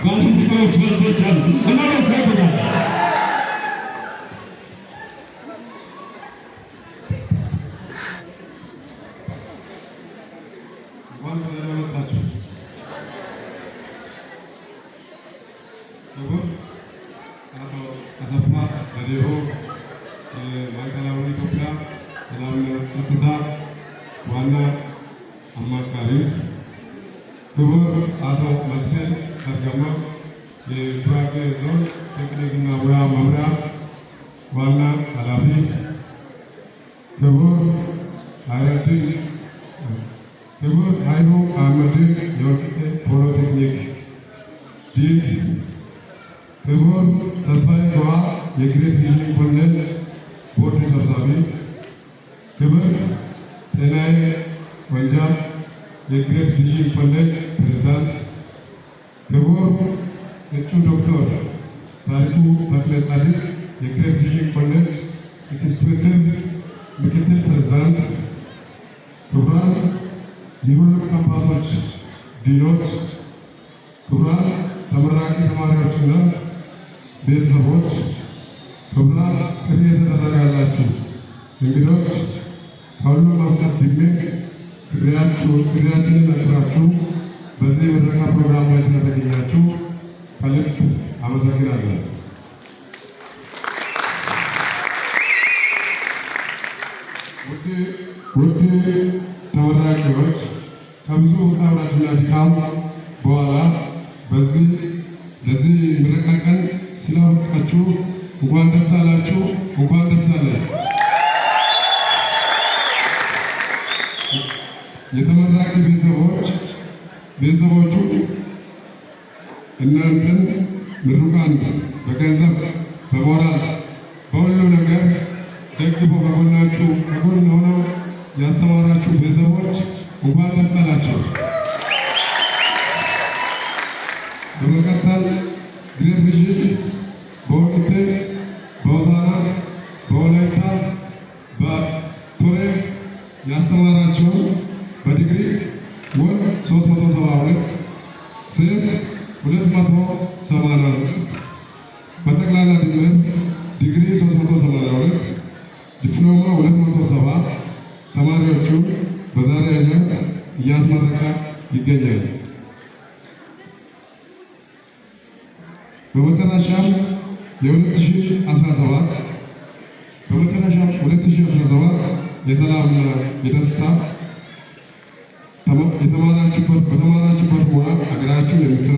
ባለሙያዎች ወንዶች አሉ። እናመሰግናለን። እንኳን በደህና መጣችሁ። ክቡር አቶ አሰፋ በዴሆ የማዕከላዊ ኢትዮጵያ ሰላምና ጸጥታ ዋና አማካሪ፣ ክቡር አቶ መስፍን ሰርገማ የጉራጌ ዞን ቴክኒክና ሙያ መምሪያ ዋና ኃላፊ፣ ክቡር ሀይረዲን ክቡር ሀይሉ አህመድን የወልቂጤ ፖሊቴክኒክ ዲን፣ ክቡር ተስፋዬ ጎሃ የግሬት ቪዥን ኮሌጅ ቦርድ ሰብሳቢ፣ ክብርት ጤናዬ ወንጃ የግሬት ቪዥን ኮሌጅ ፕሬዝዳንት፣ ክቡር እጩ ዶክተር ታሪኩ ተክለ ጻድቅ የግሬት ቪዥን ኮሌጅ executive ምክትል ፕሬዝዳንት፣ ክቡራን የሁሉም ካምፓሶች ዲኖች፣ ክቡራን ተመራቂ ተማሪዎችና ቤተሰቦች፣ ክቡራን ጥሪ የተደረገላችሁ እንግዶች፣ ከሁሉም አስቀድሜ ጥሪያችንን አክብራችሁ በዚህ ምረቃ ፕሮግራም ላይ ስለተገኛችሁ ከልብ አመሰግናለሁ። ውድ ተመራቂዎች፣ ከብዙ ውጣ ውረድና ድካም በኋላ በዚህ ለዚህ ምረቃ ቀን ስላበቃችሁ እንኳን ደስ አላችሁ፣ እንኳን ደስ አለን። የተመራቂ ቤተሰቦቹ እናንተን ምሩቃን በገንዘብ፣ በሞራል፣ በሁሉ ነገር ደግፎ ከጎናችሁ ከጎን ሆነው ያስተማራችሁ ቤተሰቦች እንኳን ደስ አላችሁ። በመቀጠል ግሬት ቪዥን በወልቂጤ፣ በሆሳዕና፣ በወላይታ፣ በቱሬ ያስተማራቸውን በዲግሪ ወንድ 372፣ ሴት 282፣ በጠቅላላ ድምር ዲግሪ 382፣ ዲፕሎማ 270 ተማሪዎቹ በዛሬ ዕለት እያስመረቀ ይገኛል። በመጨረሻም የ2017 በመጨረሻም 2017 የሰላምና የደስታ የተማራችሁበት በተማራችሁበት ሙያ ሀገራችሁን የምትረዱ